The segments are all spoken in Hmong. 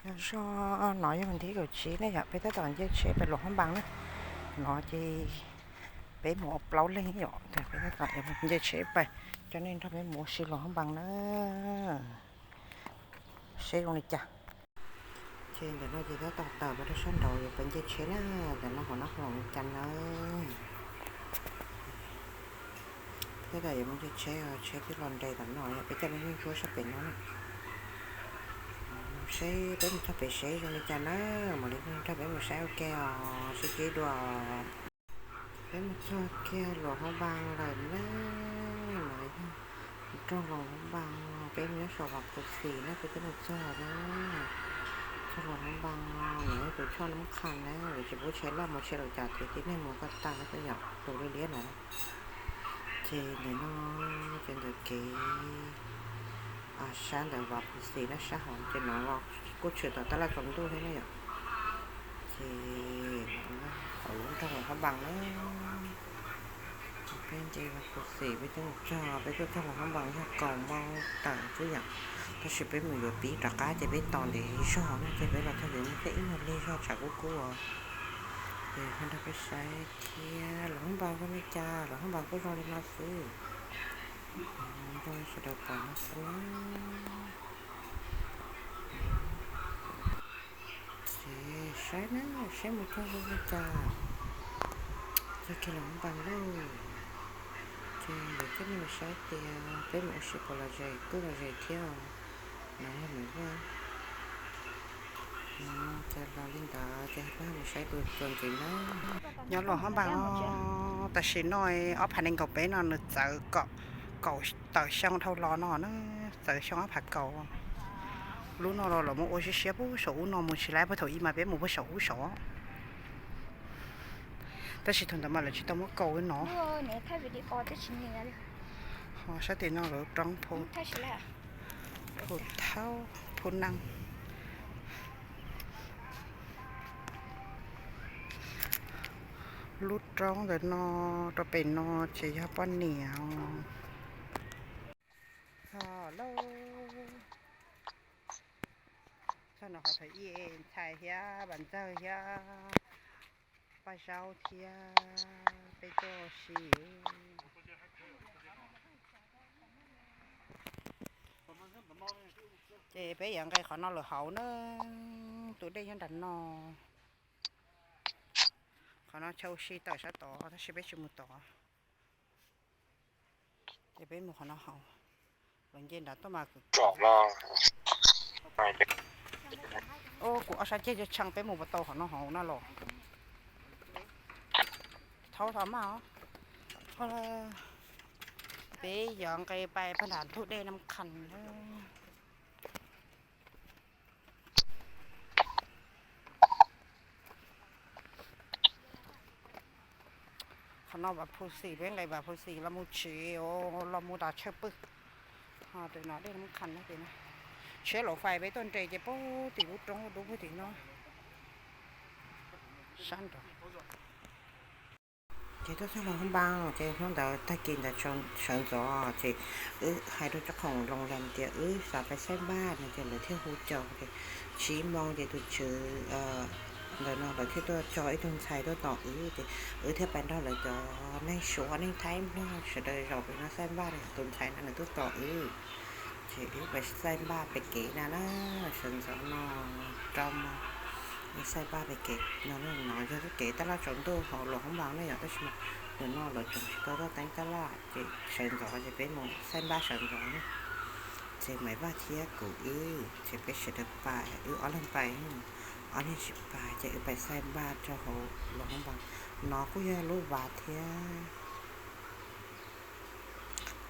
Zog no yog vas thib kaum tsib ne yom, peb tab tom nce tsheb pais Luam Hab Npas na. No ces peb mus plaub leeg yom, peb tab tom nce tsheb pais, coj nej nrog peb mus ua si Luam Hab Npas na, seb zoo li cas. Ces ntawm no ces tab tom tawm mus rau sab nraud yuav pais nce tsheb na, ntawm no hauv no hauv li cas nawb. Tab tom yuav mus nce tsheb, tsheb twb los nres tom no, peb coj nej ntsuab sab pem no na. Seb peb mus txog pem seb zoo li cas na, mam li nrog peb mus saib ua ke os, sib ntsib dua. Peb mus txog kiag Luam Hab Npas lawm na, no yog nroog Luam Hab Npas, peb mus nyob saum Vas Phu Xim na, peb twb mus txog na. Txog Luam Hab Npas no, no yog tus choj Nab Qha na, lawv tsis pub tsheb loj mus, tsheb lawv cas thiab tib neeg mus ko tag xwb yom, tus liab liab ntawd. Ces ntawm no ces ntawm kev sab ntawm Vas Phu Xim na, sab hauv ces no los kuj tshwm tom tab laj tsaus ntuj thiab na yom. Ces hauv lub nroog Luam Hab Npas na, peb nce Vas Phu Xim peb twb mus txog, peb tuaj txog Luam Hab Npas yog kaum moos tawm xwb yom. Tab sis peb mus yuav pib rov qab ces peb tos ntev zog na, ces peb los txog ces muaj ib nyuag lig zog tshav kub kub os. Ces ho nrog peb saib thiab Luam Hab Npas zoo li cas, Luam Hab Npas kuj zoo li no xwb. Nrog sawv daws pom no xwb. Ces saib na, saib mus txog zoo li cas. Txog kiag Luam Hab Npas lauj. Ces yuav coj nej mus saib tias peb mus ua si puas lom zem, kuj lom zem thiab os. No yog Maiv Vaj. Ces los li ntawd ces peb mus saib tus txuas ntxiv na. Nyob Luam Hab Npas, tam sim no ob phav nees nkaum peb no nws txawv kaum, kaum tawm xyoo dhau los no na, txawv xyoo ob phav kaum. Lub no los lawv muab ua siab siab puag saum ub no mus tsis laib puag thaum ub mas peb mus puag saum ub saud. Tab sis thaum ntawd mas lawv tsis tau muab kaus no. Ho sab tim no lawv roob Phu Thaub, Phu Neej. Lub roob ntawm no rau pem no ces yog poj niam. Txog lauj, txog no qhov thaum ub ntxhais thiab Vam Ntxawg thiab Paj Zaub thiab peb tuaj ua si. Ces peb yuav nqes qhov no lawm hauv na, tus dej nyob nram no. Qhov no chaw ua si tawm sab tod tab sis peb tsis mus tod. Ces peb mus qhov no hauv, los nce nrad tuaj mas kwv. Kuv ob sab ceg tshee, peb mus puas tau qhov no hauv na los? Thaub tho maj os. Peb yuav nqe pais pag nram ntug dej Nab Qha. Qhov no Vam Phu Xim, peb nqe Vam Phu Xim los mus tsev, los mus tas tshaw pw. Ho tus no dej Nab Qha no, tsheb laus fais peb tuaj nres ces puag tim lub roob dub puag tim no. Sab nraud. Ces tuaj txog Luam Hab Npas ces hnub ntawd tag kis ntawd sawv ntxov ces wb hais rau cov khoom loo las tias wb xav pais xaij npaj no ces lawv thiaj hu caum ces tsib moo ces tus tswv ntawm no lawv thiaj tuaj tso ib tug ntxhais tuaj tos wb ces wb thiaj pais nrog lawv cov neeg Suav neeg Thaib Nplog sawv daws zaum pem no xaij npaj. Tus ntxhais no nws tuaj tos wb ces wb pais xaij npaj pem kev na na. Sawv ntxov no rau mus xaij npaj pem kev no, no yog lub kev taj laj tsaus ntuj hauv Luam Hab Npas na yom, tab sis mas ntawm no lawv tseem tsis tau tuaj teeb taj laj ces sawv ntxov ces peb mus xaij npaj sawv ntxov na. Ces Maiv Vaj thiab kuv wb ces peb sawv daws pais, wb ob leeg pais, ob leeg tsis pais ces wb pais xaij npaj rau hauv Luam Hab Npas. No kuj yog lub vas thiab.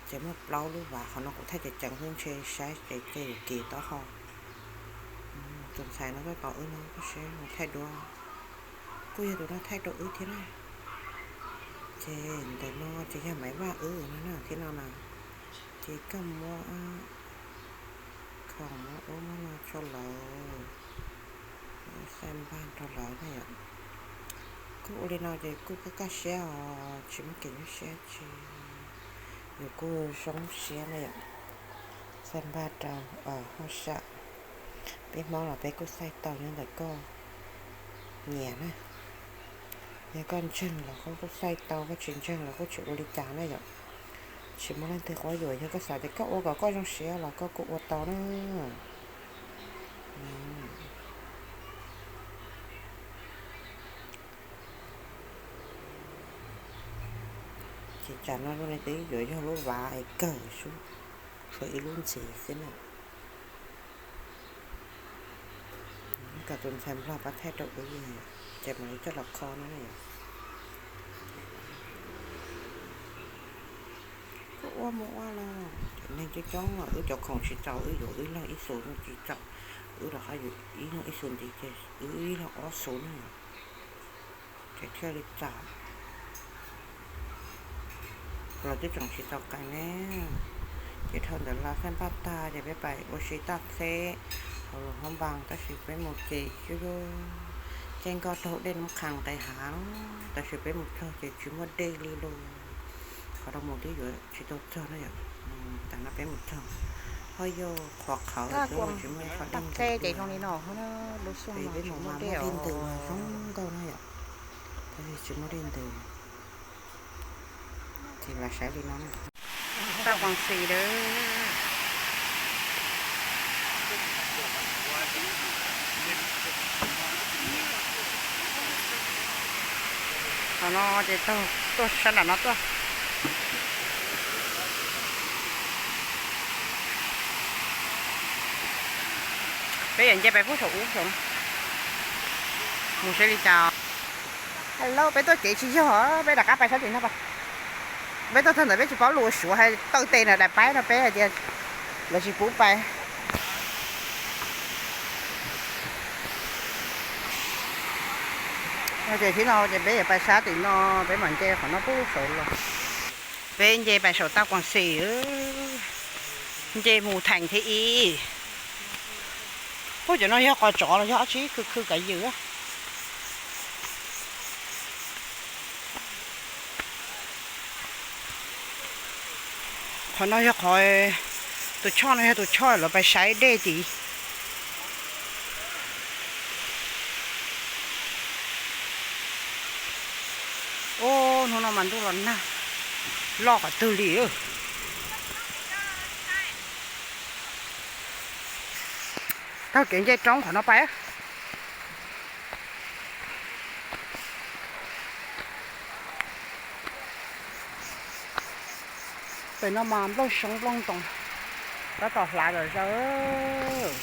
Ces muaj plaub lub vas, qhov no kuv thaij ceev ceev xwb ntshe saib ces yuav kis taub hau. Tus ntxhais no tuaj tos wb no, tab sis nws thaij duab, kuj yog tus no thaij rau wb thiab na. Ces ntawm no ces yog Maiv Vaj wb no na thiab no na. Ces koj muab khoom muab ub muab no rau lawv, xaij npaj rau lawv na yom. Kuj ua li no ces kuj kaj kaj siab os, tsis muaj kev nyuaj siab tsi, yus kuj zoo siab na yom. Xaij npaj rau hauj sam, Peb Hmoob los peb kuj xaij tau nyob ntawm koj nyiam na. Yog koj ntseeg los koj kuj xaij tau, koj tsis ntseeg los kuj tsis ua li cas na yom. Tsis muaj leej twg quab yuam, yog koj xav tias koj ua kom koj zoo siab los koj kuj ua tau na. Ces tsam no lub ne twb yuav yog lub vav es kawg xwb, tshuav ib lub ntxiv xwb na. Kom tus ntxhais Nplog pab thaij rau wb, ces mam li coj los kho na. Koj ua mus ua los cov neeg coob coob, wb cov khoom tsis txaus wb yuav ib leeg ib xus, tsis txaus wb rov qab yuav ib leeg ib xus ntxiv ces wb ib leeg ob xus na. Ces thiaj li txaus. Los twb tseem tsis txaus qees ne. Ces dhau ntawd los xaj npaj tag ces peb pais ua si toj txheb hauv Luas Hmoob Npas, tab sis peb mus ces yus caij nkoj raug dej Nab Qhas nqes hav, tab sis peb mus txog ces tsis muaj dej li lawm. Qhov rau mus twb yuav tsis tau txog na yom. Tam no peb mus txog ho yog qhuav qhawv xwb, tsis muaj ib qho dej ntws li. Peb mus mas muaj dej ntws mas zoo nkauj na yom, tab sis tsis muaj dej ntws. Ces los saib li no na. Toj Quas Xis lawm. Qhov no ces tuaj sab nram no tuaj. Peb yuav nce pais pub saum ub saum no, mus saib li cas. Hello, peb tuaj kev tsis yog, peb rov qab pais sab tim no pas. Peb tuaj txog ntawd peb tsis paub lus Suav, hais taw tes na, dais paib rau peb hais tias lawv tsis pub pais. Ces tib no ces peb yuav pais sab tim no, peb mam nce qhov no pub saud los. Peb nce pais saum Toj Quas Xis, nce mus theem thiab ib. Ub, cov no yog qos tsov los yog dab tsi khw khw kav yws. Qhov no yog qhov, tus choj no yog tus choj lawv pais saib dej tid. Ub, hnub no mas ntuj los nag loj qhov twg li. Taug kev nce roob qhov no pais. Pem no mas nplooj xyoob nplooj ntoos tab tom hlav zom zaws.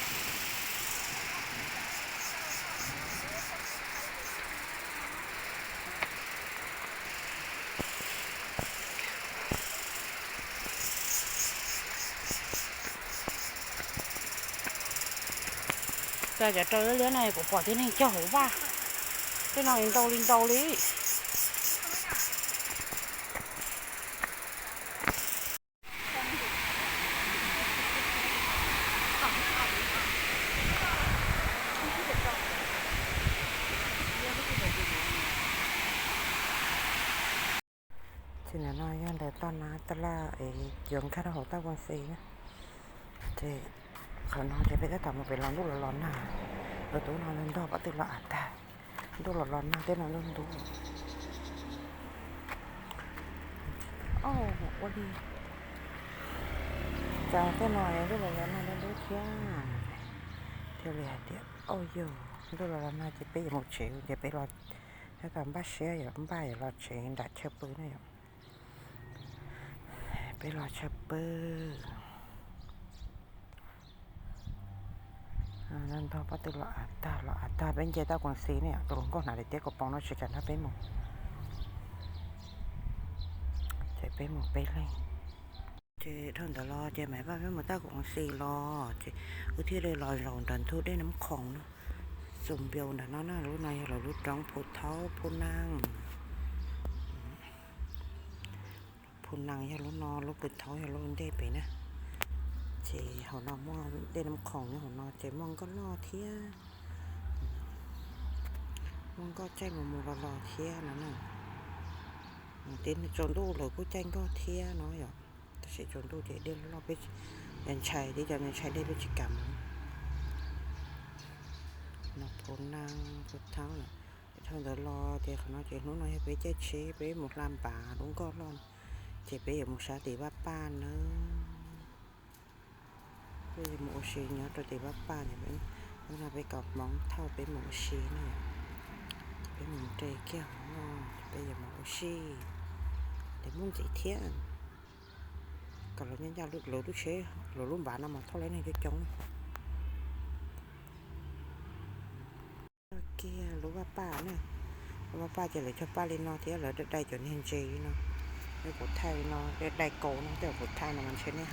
Cas cov raws liab liab no kuv pom tib neeg cog hauv vaj, tej no ntau li ntau li. Ces ntawm no yog ntawm toj nab taj laj es yuav nkag rau hauv Toj Quas Xis na. Ces qhov no ces peb tab tom mus pem los ntuj los los nag, lawv tus no ntog pob tw los av tag, ntuj los los nag tej no ntuj ntub. Ua li cas tej no ntuj los los nag ntuj ntub thiab. Thiaj li hais tias, au yog ntuj los los nag ces peb yuav mus tsev, ces peb los tab tom npaj siab yuav npaj yuav los tsev nram chaw pw na yom. Peb los chaw pw. Ntog pob tw los av tag, los av tag peb nce Toj Quas Xis ne, tus hluas nkauj hnav daim tiab kaus poom no tsis kam nrog peb mus. Ces peb mus peb leeg. Ces dhau ntawd los ces mam pab peb mus Toj Quas Xis los ces wb thiaj li los zaum nram ntug dej Nab Khoom na. Xus npias nram no na, lub no yog lawv lub roob Phu Thaub Phu Nees. Phu Nees yog lub no, lub Phu Thaub yog lub ntej pem na. Ces hauv no muaj dej Nab Khoom nyob hauv no ces muaj nkoj loj thiab, muaj nkoj caij mus mus los los thiab no na. Tib tsaus ntuj lawv kuj caij nkoj thiab no yom, tab sis tsaus ntuj ces dej loj, peb ntshai, tib co ntshai dej peb tsis kam mus. No Phu Nab Phu Thab lawm. Dhau ntawd los ces qhov no ces hnub no yog peb caij tsheb peb mus hla npav lub nkoj loj, ces peb yuav mus sab tim Vaj Paj nawb. Peb yuav mus ua si nyob rau tim Vaj Paj, hnub no peb kaus hmoov thauj peb mus ua si na. Peb mus nres kiag hauv no, peb yuav mus ua si, ces muaj ntxiv thiab. Kom lawv ncaj ncaj lawv lub tsheb, lawv lub npav no mas thauj lawv neeg coob coob. Kiag lub Vaj Paj na, lub Vaj Paj ces lawv cog paj li no thiab lawv dai cov niag ntses li no. Kuv thaij li no, dai kaus no, tej kuv thaij no mas ntshe nej,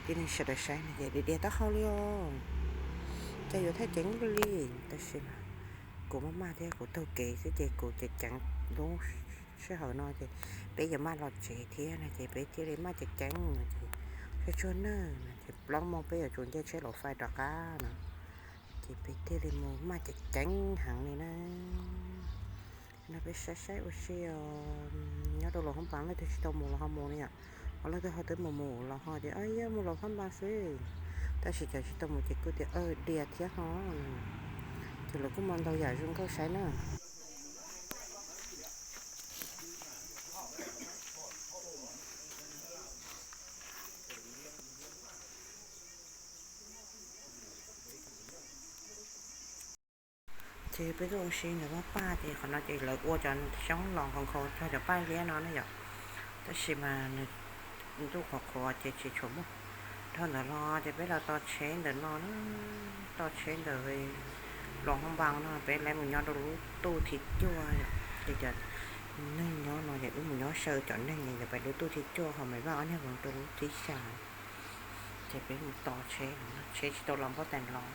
tib neeg sawv daws saib no ces diam diam taub hau li os. Cas yuav thaij ceev li, tab sis mas kuv maj maj thiab kuv taug kev xwb ces kuv ceev ceev lub sij hawm no ces peb yuav maj los tsev thiab no ces peb thiaj li maj ceev ceev no ces tsuag tsuag nawb no ces plaub moos peb yuav tsum nce tsheb laus fais rov qab no. Ces peb thiaj li mus maj ceev ceev heev li na. No peb saib saib ua si os, nyob rau Luas Hoob Npas leej twg tsis tau mus los ho mus li yom, ho leej twg ho twb mus mus los ho tias yog mus Luas Hoob Npas xwb. Tab sis cov tsis tau mus ces kuj tias diam thiab ho, ces lawv kuj muaj ntau yam zoo nkauj saib na. Ces peb tuaj ua si ntawm Vaj Paj ces qhov no ces lawv ua cov xyoob los nkhaus nkhaus cog cov paj liab no na yom. Tab sis mas nws ntuj qhuav qhuav ces tsis tshua muaj. Dhau ntawd los ces peb los tos tsheb ntawm no na, tos tsheb ntawm Luas Hoob Npas no peb lawv mus nyob rau lub tuj thib cuaj yom. Ces cov neeg nyob no ces wb mus nyob saw cov neeg ces peb lub tuj thib cuaj ho Maiv Vaj ob niag mus rau lub thib xya. Ces peb mus tos tsheb, tsheb tsis tau los npaj tas los.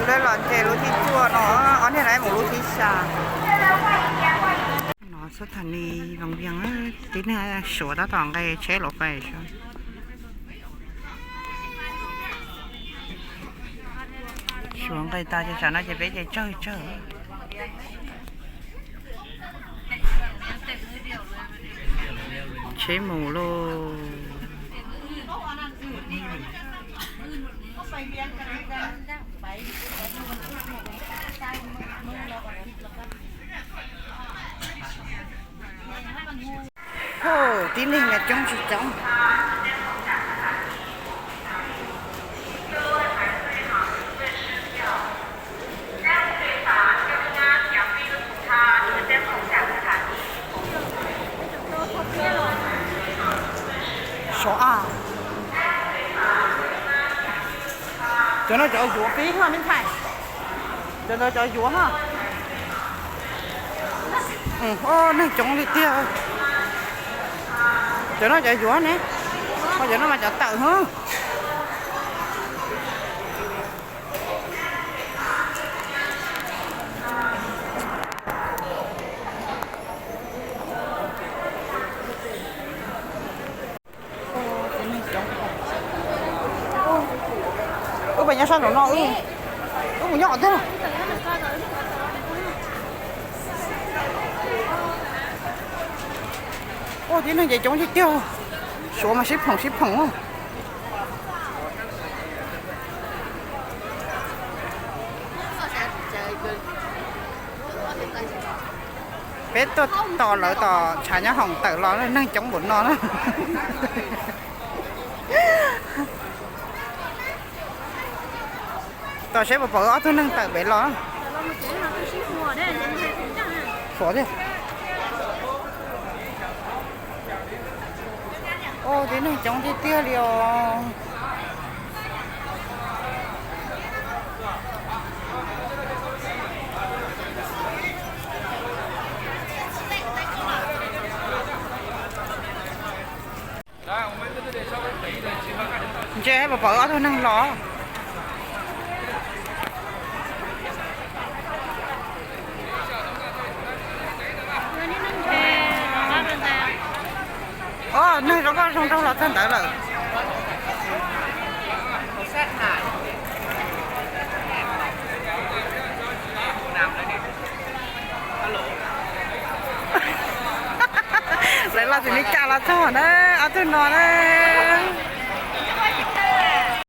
Lawv los nce lub thib cuaj no, ob niag lawv mus lub thib xya. No xub tham ni Loos Vias, tib neeg suav tab tom nqe tsheb los fais. Suav nqe tas ces tsam no ces peb ces tsawg tsawg. Tsheb mus lauj. Tib neeg mas coob tsis coob. Sov a. Cov no cov yuav peb ha me ntxhais. Cov ntawd cov yuav ha. Neeg coob li tiag. Cov no cov yuav ne. Ho cov no mas cov tawm ha. Wb pais nyob sab nraum no, wb mus nyob qhov twg? Ua tib neeg ces coob tiag tiag, suav mas sib phoom sib phoom. Peb tuaj tos lawv tom tshav nyob hoom tawm los neeg coob npaum no na. Tos seb puas pom ob tug neeg tawm pem los. Suav tiag. Ua tib neeg coob tiag tiag li os. Ntsia puas pom ob tug neeg los. Os, neeg zoo nkauj zoo nraug los txog ntawd lawm. Lawv los tim Meskas los txog na, ob tug no na.